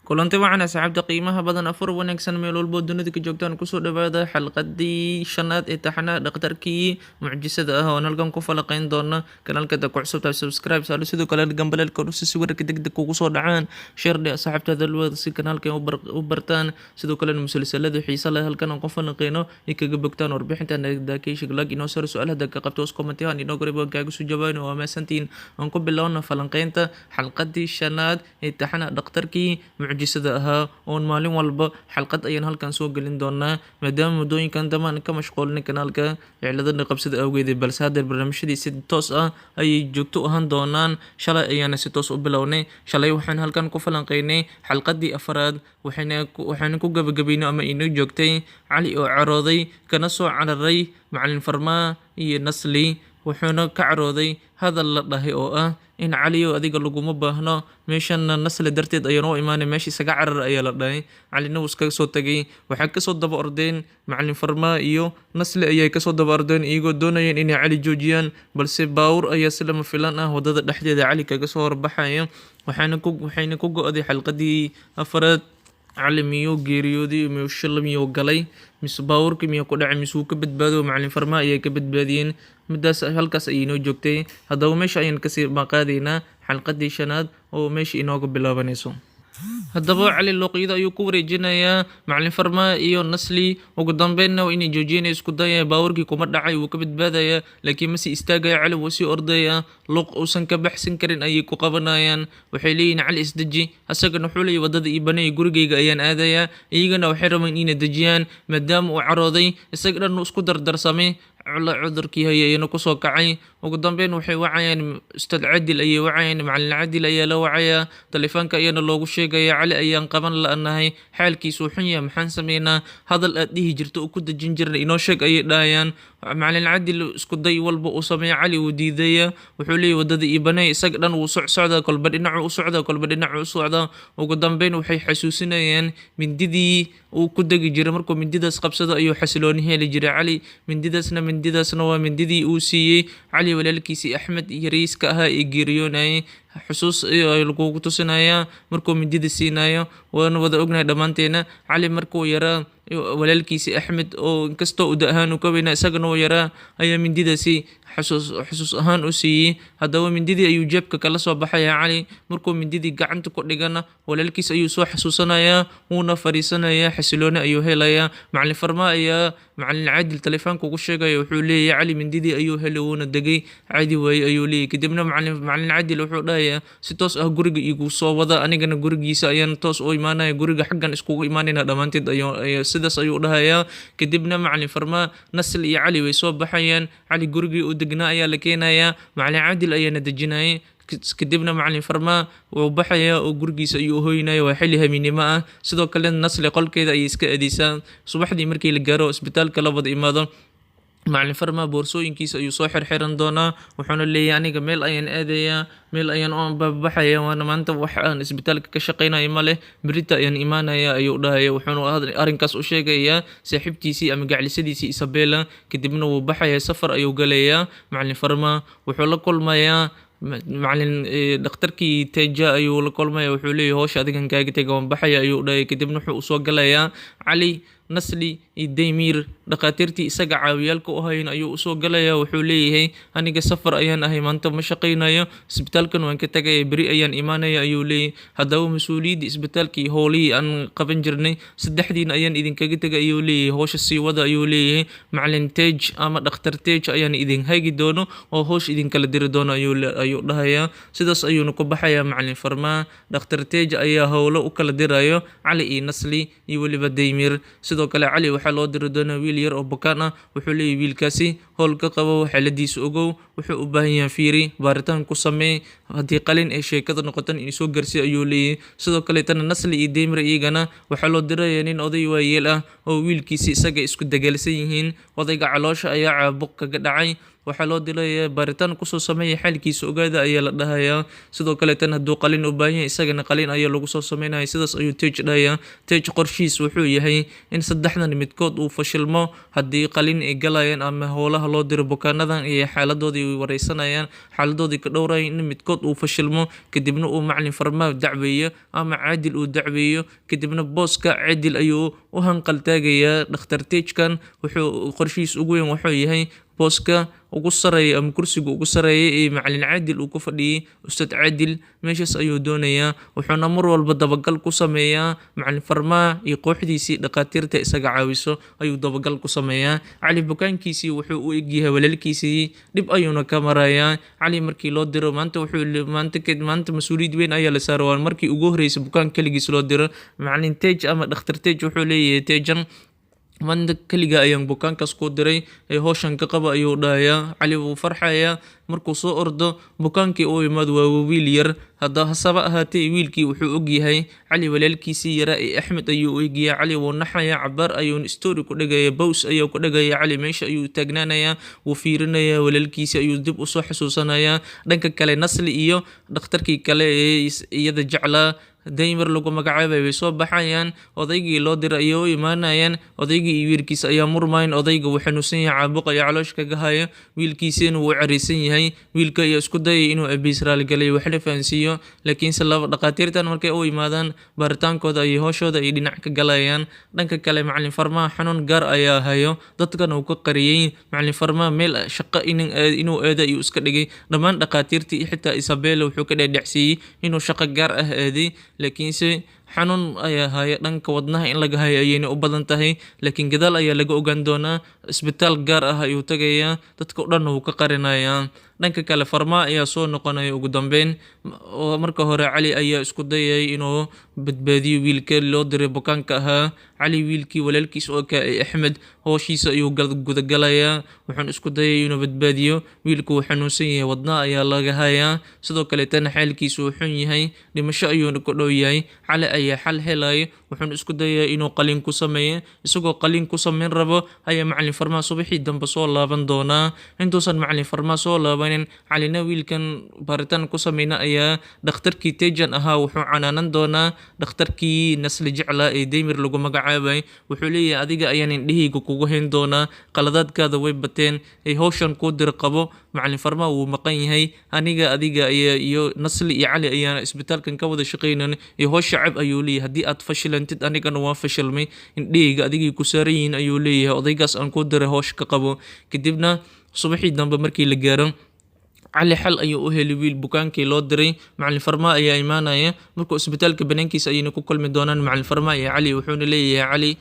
Kulanti wacan, asxaabta qiimaha badan, afur wanaagsan meel walbo dunida ka joogtaan. Kusoo dhawaada xalqadii shanaad ee taxanaha Dhakhtarkii Mucjisada ah, oon halkan ku falaqeyn doona. Kanaalka ku cusub tahay, subscribe saaro, sidoo kale gambaleelka dhusi si wararka degdeg kugu soo dhacaan. Share dhe asxaabtaada lawada si kanaalkan u bartaan, sidoo kalena musalsalada xiisa leh halkan aan ku falaqeyno ay kaga bogtaan. Warbixinta daakeyshig lag inoo saro, su-aalaha ka qabto hoos comment-yahan inoo garib, waan kaaga soo jawaabin. Waa mahadsantihiin. Aan ku bilowna falanqeynta xalqadii shanaad ee taxanaha Dhakhtarkii Mucjisada ahaa, oon maalin walba xalqad ayaan halkan soo gelin doonaa, maadaama muddooyinkan dambe aan ka mashquulinay kanaalka ciladana qabsada awgeed, balse hadda barnaamijyadii si toos ah ayay joogto u ahaan doonaan. Shalay ayaana si toos u bilownay. Shalay waxaan halkan ku falanqeynay xalqadii afaraad, waxayna ku gabagabeynay ama inoo joogtay Cali oo carooday kana soo cararay Macalin Farmaa iyo Nasli, wuxuuna ka carooday hadal la dhahay oo ah in "Caliyow, adiga laguma baahno meeshana, Nasli darteed ayaan u imaanay, meesha isaga carar" ayaa la dhahay. Calina wuu iskaga soo tagay. Waxaa kasoo daba ordeen Macalin Farmaa iyo Nasli ayay kasoo daba ordeen, iyagoo doonayeen inay Cali joojiyaan, balse baawur ayaa si lama filaan ah wadada dhexdeeda Cali kaga soo horbaxaya. Waxayna ku go-day xalqadii afaraad. Cali miyuu geeriyooday? Miyuu shil miyuu galay? Mise baawurkii miyuu ku dhacay? Mise wuu ka badbaado? Macalin Farmaa ayay ka badbaadiyeen. Midaas halkaas ayay inoo joogtay. Haddaba meesha ayaan kasii qaadaynaa xalqadii shanaad oo meesha inooga bilaabanayso. Haddaba Cali luuqyada ayuu ku wareejinayaa Macalin Farmaa iyo Nasli. Ugu dambeynna waa inay joojiyeen isku dayaya. Baawurkii kuma dhacay, wuu ka badbaadayaa, laakiin ma sii istaagaya. Cali wuu sii ordayaa. Luuq uusan ka baxsan karin ayay ku qabanayaan. Waxay leeyihiin, "Cali, isdeji." Asagana wuxuu leeyahy, "Waddada ii banay, gurigayga ayaan aadayaa." Iyagana waxay rabaan inay dejiyaan, maadaama uu carooday, isaga dhan uu isku dardarsamay, cudurkii hayay ayana kusoo kacay. Ugu dambeyn waxay wacayaan Ustaad Cadil ayay wacayaan. Macalin Cadil ayaa la wacayaa, taleefoonka ayaana loogu sheegaya, "Cali ayaan qaban la'nahay, xaalkiisu xun yahay, maxaan sameynaa? Hadal aad dhihi jirto oo ku dejin jirna inoo sheeg," ayay dhahayaan. Macalin Cadil isku day walba uu sameeyo, Cali wuu diidaya. Wuxuu leeyahy, "Waddada ii banay." Isaga dhan wuu socsocdaa, kolba dhinacu u socdaa, kolba dhinacu u socdaa. Ugu dambeyn waxay xasuusinayaan mindidii uu ku degi jiray. Markuu mindidaas qabsado ayuu xasilooni heli jiray Cali. Mindidaasna waa mindidii uu siiyey Cali walaalkiisii Axmed yariiska ahaa ee geeriyoonayay. Xusuus lagugu tusinayaa markuu mindida siinayo. Waana wada ognahay dhammaanteena, Cali markuu yaraa, walaalkiisii Axmed oo inkastoo uu da ahaan uu ka weynaa, isagana uu yaraa, ayaa mindidaasi xusuus ahaan u siiyey. Haddaba mindidii ayuu jeebka kala soo baxaya Cali. Markuu mindidii gacanta ku dhigana, walaalkiis ayuu soo xasuusanayaa, wuuna fadhiisanayaa, xasilooni ayuu helayaa. Macalin Farmaa ayaa Macalin Cadil taleefoonka ugu sheegaya. Wuxuu leeyahay, "Cali mindidii ayuu helay, wuuna degay, cadi waaye," ayuu leeyahy. Kadibna Macalin Cadil wuxuu dhahayaa, "Si toos ah guriga igu soo wada, anigana gurigiisa ayaan toos u imaanaya, guriga xaggan iskugu imaanayna dhammaanteed," sidaas ayuu dhahayaa. Kadibna Macalin Farmaa, Nasl iyo Cali way soo baxayaan. Cali gurigii uu degnaa ayaa la keenayaa, Macalin Cadil ayaana dejinayay. Kadibna Macalin Farmaa wuu baxayaa oo gurigiisa ayuu hoynaya. Waa xilli habeennimo ah. Sidoo kale Nasli qolkeeda ayay iska aadeysaa. Subaxdii markii la gaaro, isbitaalka la wada imaado, Macalin Farmaa boorsooyinkiisa ayuu soo xirxiran doonaa. Wuxuuna leeyahay, "Aniga meel ayaan aadayaa, meel ayaan u ambabaxaya, waana maanta wax aan isbitaalka ka shaqeynayo ma leh, berita ayaan imaanaya," ayuu dhahaya. Wuxuuna arrinkaas u sheegayaa saaxiibtiisii ama gaclisadiisii Isabella. Kadibna wuu baxayaa, safar ayuu galayaa. Macalin Farmaa wuxuu la kulmayaa macalin dhakhtarkii Teja ayuu la kulmaya. Wuxuu leeyahay, "Howsha adigan kaaga tega, waan baxaya," ayuu dhahay. Kadibna wuxuu usoo galayaa Cali, Nasli iyo Daymir, dhakhaatiirtii isaga caawiyaalka u hayn ayuu usoo galayaa. Wuxuu leeyahay, "Aniga safar ayaan ahay, maanta ma shaqaynayo, isbitaalkan waan ka tagaya, beri ayaan imaanaya," ayuu leeyahay. "Haddaba mas-uuliyadda isbitaalka iyo howlihii aan qaban jirnay saddexdiina ayaan idinkaga tegay," ayuu leeyahay. "Howsha sii wada," ayuu leeyahay. "Macalin Tej ama dhakhtar Tej ayaan idin hagi doono oo howsha idinkala diri doono," ayuu dhahayaa. Sidaas ayuuna ku baxayaa Macalin Farmaa. Dhakhtar Tej ayaa howlo u kala dirayo Cali iyo Nasli iyo weliba Daymir. Sidoo kale Cali waxaa loo diri doonaa wiil yar oo bukaan ah. Wuxuu leeyahay, "Wiilkaasi howl ka qabo, xaaladiisa ogow, wuxuu u baahan yahay fiiri, baaritaan ku samee, haddii qalin ay sheekada noqotan soo gaarsiiy," ayuu leeyahay. Sidoo kaleetana Nasli iyo Daymir iyagana waxaa loo diraya nin oday waayeel ah oo wiilkiisi isaga isku dagaalsan yihiin. Odayga caloosha ayaa caabuq kaga dhacay. Waxaa loo dilaya baaritaan kusoo sameeya, xaalkiisa ogaada ayaa la dhahayaa. Sidoo kale tan hadduu qalin u baahan yahay, isagana qalin ayaa lagu soo sameynaya. Sidaas ayuu Tej dhahayaa. Tej qorshihiis wuxuu yahay in saddexdan midkood uu fashilmo haddii qalin ay galayaan ama howlaha loo diro bukaanadan iyo xaaladoodii ay wareysanayaan, xaaladoodii ka dhowrayaan, in midkood uu fashilmo, kadibna uu Macalin Farmaa dacweeyo ama Caadil uu dacweeyo, kadibna booska Caadil ayuu u hanqal taagayaa. Dhakhtar Tejkan wuxuu qorshihiis ugu weyn wuxuu yahay booska ugu sareeya ama kursiga ugu sareeya ee Macalin Caadil uu ku fadhiyay, Ustaad Caadil, meeshaas ayuu doonayaa. Wuxuuna mar walba dabagal ku sameeyaa Macalin Farmaa iyo kooxdiisii dhakhaatiirta isaga caawiso ayuu dabagal ku sameeyaa. Cali bukaankiisii wuxuu u egyahay walaalkiisii, dhib ayuuna ka marayaa. Cali markii loo diro maanta, wuxuu maanta maanta mas-uuliyad weyn ayaa la saaray. Waa markii ugu horreysay bukaan keligiis loo diro. Macalin Tej ama dhakhtar Tej wuxuu leeyahay, "Tejan, maanta keliga ayaan bukaankaas ku diray ee howshan ka qaba," ayuu dhahayaa. Cali wuu farxayaa markuu soo ordo bukaankii uu imaado. Waa wiil yar hadda, hasaba ahaatee wiilkii wuxuu ogyahay Cali walaalkiisii yaraa ee Axmed ayuu u egyahay. Cali wuu naxayaa, cabaar ayuu story ku dhigaya, pause ayuu ku dhigaya. Cali meesha ayuu taagnaanayaa, wuu fiirinayaa, walaalkiisii ayuu dib usoo xasuusanayaa. Dhanka kale, Nasli iyo dhakhtarkii kale ee iyada jeclaa, Daymar lagu magacaabay, way soo baxayaan. Odaygii loo diray ayay u imaanayaan. Odaygii iyo wiilkiisa ayaa murmayn. Odayga wuu xanuunsan yahay, caabuq ayaa caloosha kaga haya, wiilkiisina wuu careysan yahay. Wiilka ayaa isku dayay inuu abiis raaligaliyo, waxna fahansiiyo, laakiinse laba dhakhaatiirtan markay u imaadaan baaritaankooda iyo howshooda ay dhinac ka galayaan. Dhanka kale, Macalin Farmaha xanuun gaar ayaa hayo, dadkana uu ka qariyey. Macalin Farmaha meel shaqo inuu aado ayuu iska dhigay. Dhammaan dhakhaatiirtii iyo xitaa Isabella wuxuu ka dhaadhacsiiyey inuu shaqo gaar ah aaday, laakiinse xanuun ayaa haya, dhanka wadnaha in laga hayo ayayna u badan tahay, laakiin gadaal ayaa laga ogaan doonaa. Isbitaal gaar ah ayuu tagayaa, dadka o dhanna wuu ka qarinayaa. Dhanka kale, Farmaa ayaa soo noqonaya ugu dambeyn. Marka hore Cali ayaa isku dayay inuu badbaadiyo wiilka loo diray bukaanka ahaa. Cali wiilkii walaalkiis oo ka ee Axmed howshiisa ayuu gudagalayaa, wuxuuna isku dayay inuu badbaadiyo wiilku. Wuu xanuunsan yahay, wadnaha ayaa laga hayaa, sidoo kaleetana xaalkiisu uu xun yahay, dhimasho ayuuna ku dhow yahay. Cali ayaa xal helaya, wuxuuna isku dayaa inuu qalin ku sameeyo. Isagoo qalin ku sameyn rabo ayaa Macalin Farmaa subaxii dambe soo laaban doonaa. Intuusan Macalin Farmaa soo laabanin, Calina wiilkan baaritaan ku sameyna, ayaa dhakhtarkii Tejan ahaa wuxuu canaanan doonaa dhakhtarkii Nasli jeclaa ee Daymir lagu magacaabay. Wuxuu leeyahay, "Adiga ayaan indhahayga kugu hayn doonaa, qaladaadkaada way bateen ee howshan kuu dir qabo. Macalin Farmaa wuu maqan yahay, aniga, adiga iyo Nasli iyo Cali ayaana isbitaalkan ka wada shaqeynan iyo howsha cab," ayuu leeyahay. "Haddii aad fashilantid, anigana waan fashilmay. Indhahayga adigay ku saaran yihiin," ayuu leeyahay. "Odaygaas aan kuu diray howsha ka qabo." Kadibna subaxii dambe markii la gaaro, Cali xal ayuu u helay wiil bukaankii loo diray. Macalin Farmaa ayaa imaanaya markuu isbitaalka banaankiisa ayayna ku kulmi doonaan Macalin Farmaa iyo Cali. Wuxuuna leeyahay Cali,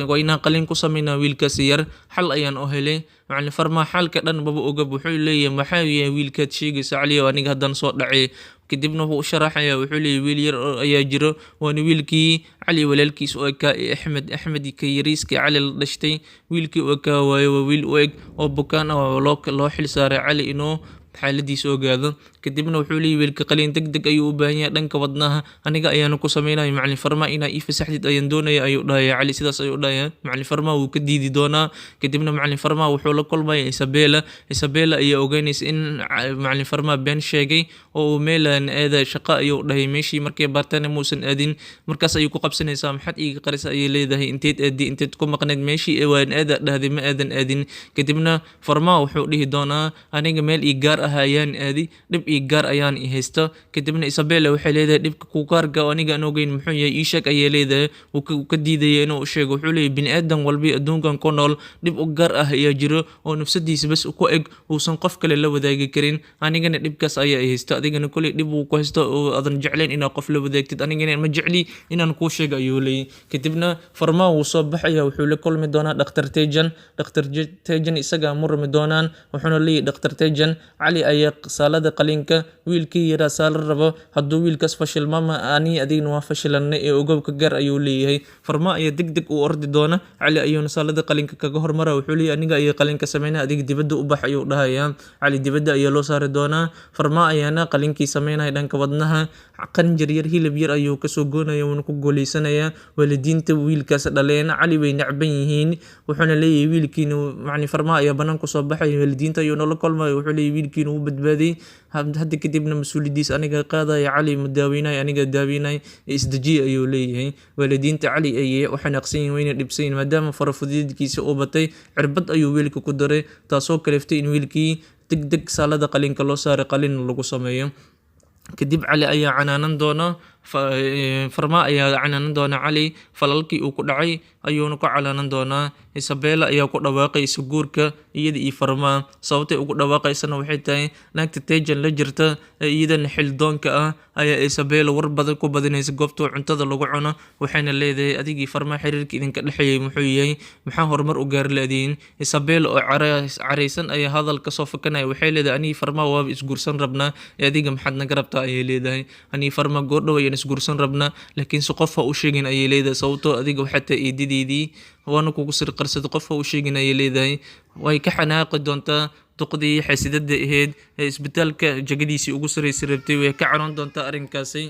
"Waa inaan qalin ku sameynaa wiilkaasi yar, xal ayaan u helay." Macalin Farmaa xalka dhan maba ogab. Wuxuu leeyahay, "Maxaa yahay wiilkaad sheegaysa, Cali, oo aniga haddaan soo dhacay?" Kadibna wuxuu u sharaxayaa, wuxuu leeyahay, "Wiil yar ayaa jiro, waana wiilkii Cali walaalkiis u ekaa ee Axmed, Axmed ka yariiska Cali la dhashtay, wiilkii u ekaa waayo. Waa wiil u eg oo bukaan ah oo loo xil saaray Cali inuu xaaladiisa ogaado." Kadibna wuxuu leeyahy, "Wiilka qaliin deg deg ayuu u baahan yahay dhanka wadnaha, aniga ayaana ku sameynaya. Macalin Farmaa inaa ii fasaxdid ayaan doonaya," ayuu dhahaya Cali. Sidaas ayuu dhahaya. Macalin Farmaa wuu ka diidi doonaa. Kadibna Macalin Farmaa wuxuu la kulmaya Isabella. Isabella ayaa ogeynaysa in Macalin Farmaa been sheegay oo uu meelaan aada shaqo ayuu dhahay, meeshii markay bartana muusan aadin. Markaas ayuu ku qabsanaysaa. "Maxaad iiga qarisa?" ayay leedahay. "Inteed aadi? Inteed ku maqneed? Meeshii waan aada dhahday, ma aadan aadin." Kadibna Farmaa wuxuu dhihi doonaa, "Aniga meel ii gaar ah ayaan aadi, dhib ii gaar ayaan i haysto." Kadibna Isabella waxay leedahay, "Dhibka ku gaarka oo aniga aan ogeyn muxuu yahay? Ii sheeg," ayay leedahay. Wuu ka diidaya inuu u sheego. Wuxuu leeyahay, "Bini aadan walba adduunkan ku nool dhib u gaar ah ayaa jiro oo nafsadiisa bas ku eg, uusan qof kale la wadaagi karin. Anigana dhibkaas ayaa i haysto, adigana koley dhib uu ku haysto oo aadan jeclayn inaad qof la wadaagtid. Anigana ma jecli inaan kuu sheego," ayuu leeyahay. Kadibna Farmaa wuu soo baxaya, wuxuu la kulmi doonaa Dhakhtar Tejan. Dhakhtar Tejan isagaa murmi doonaan, wuxuuna leeyahay Dhakhtar Tejan, "Cali Cali ayaa saalada qalinka wiilkii yaraa saala rabo, hadduu wiilkaas fashilmama ani adigna waa fashilanay ee ogowka gaar ayuu leeyahay. Farmaa ayaa deg deg u ordi doona, Cali ayuuna saalada qalinka kaga hormara. Wuxuu leeyahay aniga ayaa qalinka sameynaya, adiga dibadda u bax ayuu dhahayaa. Cali dibadda ayaa loo saari doonaa, Farmaa ayaana qalinkii sameynaya. Dhanka wadnaha qanjir yar, hilib yar ayuu kasoo goonaya, wuuna ku guuleysanayaa. Waalidiinta wiilkaas dhaleen Cali way necban yihiin, wuxuuna leeyahay wiilkiina macni. Farmaa ayaa banaan kusoo baxay, waalidiinta ayuu nala kulmaya. Wuxuu leeyahay wiilkiina wuu badbaadiyey, hadda kadibna mas-uuliyadiis aniga qaadaya. Cali ma daaweynay, aniga daaweynay, isdejiye ayuu leeyahay. Waalidiinta Cali ayay u xanaaqsan yihiin, wayna dhibsan yihiin maadaama farafudeedkiisa uu batay. Cirbad ayuu wiilka ku daray, taasoo kaliftay in wiilkii deg deg saalada qalinka loo saaray, qalin lagu sameeyo. Kadib Cali ayaa canaanan doona, Farmaa ayaa canaanan doona Cali, falalkii uu ku dhacay ayuuna ku calaanan doonaa. Isabella ayaa ku dhawaaqaysa guurka iyada iyo Farmaa. Sababtay ugu dhawaaqaysana waxay tahay naagta Tejan la jirta ee iyadana xildoonka ah ayaa Isabella war badan ku badinaysa goobta cuntada lagu cuno, waxayna leedahay adigii Farmaa xiriirka idinka dhexeeyay muxuu yahay? Maxaa horumar u gaari laadiin? Isabella oo caraysan ayaa hadal kasoo fakanaya. Waxay leedahay anigii Farmaa waaba isguursan rabnaa ee adiga maxaad naga rabtaa ayay leedahay. Anigii Farmaa goordhow ayaan isguursan rabnaa, laakiin se qof ha u sheegin ayay leedahay, sababtoo adiga waxaa tahay eedadeydii, waana kugu sir qarsaday, qof ha u sheegin ayay leedahay. Way ka xanaaqi doontaa duqdii xaasidada ahayd ee isbitaalka jagadiisii ugu sarreysay rabtay, way ka caroon doontaa arrinkaasi.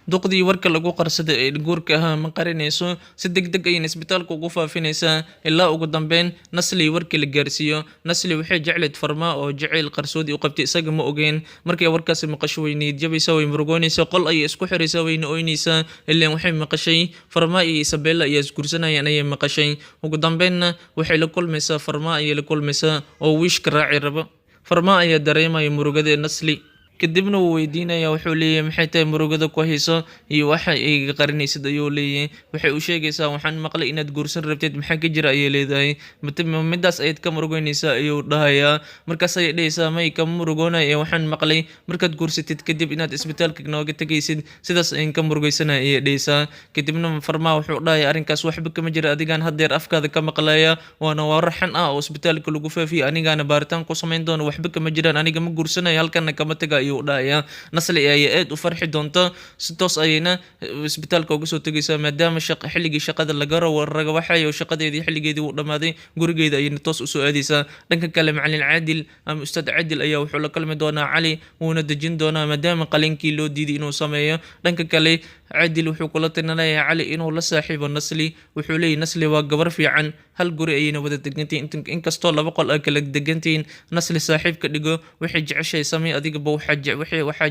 Duqdii warka lagu qarsaday ee guurka ahaa ma qarinayso, si deg deg ayayna isbitaalka ugu faafinaysaa ilaa ugu dambeyn Nasli warkii la gaarsiiyo. Nasli waxay jeclayd Farmaa oo jacayl qarsoodi u qabtay, isaga ma ogeen. Markay warkaasi maqasho way niyad jabaysaa, way murugoonaysaa, qol ayay isku xiraysaa, wayna oynaysaa, ilaan waxay maqashay Farmaa iyo Isabella ayaa isguursanayaan ayay maqashay. Ugu dambeynna waxay la kulmaysaa Farmaa ayay la kulmaysaa oo wiishka raaci rabo. Farmaa ayaa dareemaya murugada Nasli, kadibna wuu weydiinaya. Wuxuu leeyahay maxay tahay murugada ku hayso iyo waxa iga qarinaysid ayuu leeyahay. Waxay u sheegaysaa waxaan maqlay inaad guursan rabtid, maxaa ka jira ayay leedahay. Midaas ayaad ka murugoynaysaa ayuu dhahayaa. Markaas ayay dhahaysaa may, kama murugoonaya ee waxaan maqlay markaad guursatid kadib inaad isbitaalka nooga tegaysid, sidaas ayaan ka murugaysanaya ayay dhahaysaa. Kadibna Farmaa wuxuu dhahaya arrinkaas waxba kama jira, adigaan haddeer afkaada ka maqlaya, waana warar xan ah oo isbitaalka lagu faafiyay, anigaana baaritaan ku samayn doono, waxba kama jiraan, aniga ma guursanayo, halkana kama taga ayuu dhahayaa. Nasli ayaa aad u farxi doonta, si toos ayayna isbitaalka uga soo tegaysaa, maadaama xilligii shaqada laga ragawaxayo, shaqadeedii xilligeedii wuu dhammaaday, gurigeeda ayayna toos usoo aadaysaa. Dhanka kale macalin Caadil ama ustaad Caadil ayaa wuxuu la kulmi doonaa Cali, wuuna dejin doonaa maadaama qalinkii loo diiday inuu sameeyo. Dhanka kale Caadil wuxuu kula talinayaa Cali inuu la saaxiibo Nasli. Wuxuu leeyahy Nasli waa gabar fiican, hal guri ayayna wada degantihiin, inkastoo laba qol ay kala degantihiin. Nasli saaxiibka dhigo, waxay jeceshahay samey, adigaba waxaa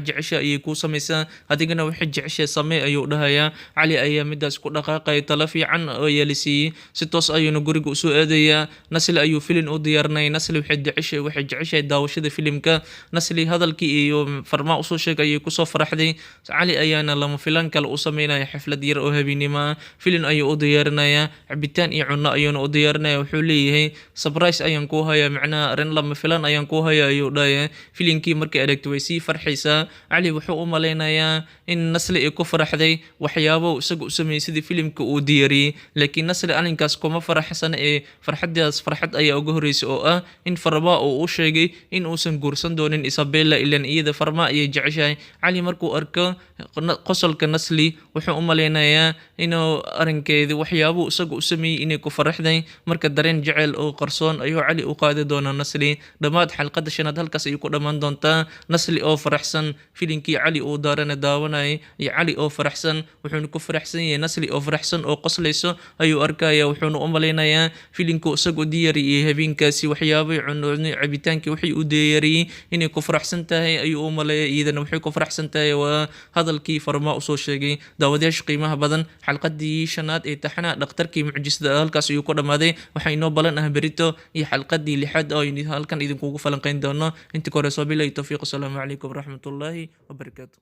jecesha ayay kuu samaysaa, adigana waxay jeceshahay samey ayuu dhahayaa. Cali ayaa midaas ku dhaqaaqaya, talo fiican oo la siiyey, si toos ayuuna guriga usoo aadayaa. Nasli ayuu filin u diyaarinaya. Nasli waxay jeceshahay daawashada filimka. Nasli hadalkii iyo Farmaa usoo sheegay ayay kusoo faraxday. Cali ayaana lama filaan kale u sameynaya, xaflad yar oo habeenimo ah, filin ayuu u diyaarinayaa, cabitaan iyo cunno ayuuna u diyaarinaya. Wuxuu leeyahay surprise ayaan kuu hayaa, macnaha arrin lama filan ayaan kuu hayaa ayuu dhahayaa. Filinkii markay aragto way sii farxaysaa. Cali wuxuu u malaynayaa in Nasli ay ku faraxday waxyaabo isaga u sameeyey sidii filimka uu diyaariyey, laakiin Nasli arrinkaas kuma faraxsana ee farxaddaas farxad ayaa uga horreysay oo ah in Farmaa uu u sheegay in uusan guursan doonin Isabella, ilan iyada Farmaa ayay jeceshahay. Cali markuu arko qosolka Nasli wuxuu u malaynayaa inuu arrinkeedii waxyaabuu isaga u sameeyey inay ku faraxday. Marka dareen jecel oo qarsoon ayuu Cali u qaadi doonaa Nasli. Dhammaad xalqadda shanaad halkaas ayuu ku dhammaan doontaa. Nasli oo faraxsan, filinkii Cali uu daarana daawanayay, iyo Cali oo faraxsan, wuxuuna ku faraxsan yahay Nasli oo faraxsan oo qoslayso ayuu arkaya. Wuxuuna u malaynayaa filinkuu isagu diyaariyey habeenkaasi, waxyaabay cunocnay, cabitaankii waxay u diyaariyey inay ku faraxsan tahay ayuu u maleeya. Iyadana waxay ku faraxsan tahay waa hadalkii Farmaa usoo sheegay. Daawadayaasha qiimaha badan, xalqadii shanaad ee taxanaha dhakhtarkii mucjisada halkaas ayuu ku dhammaaday. Waxaa inoo balan ah berito iyo xalqadii lixaad oo aynu halkan idinkugu falanqeyn doono. Inta ka hore soo bilay towfiiq. Asalaamu calaykum waraxmatullaahi wabarakaatu.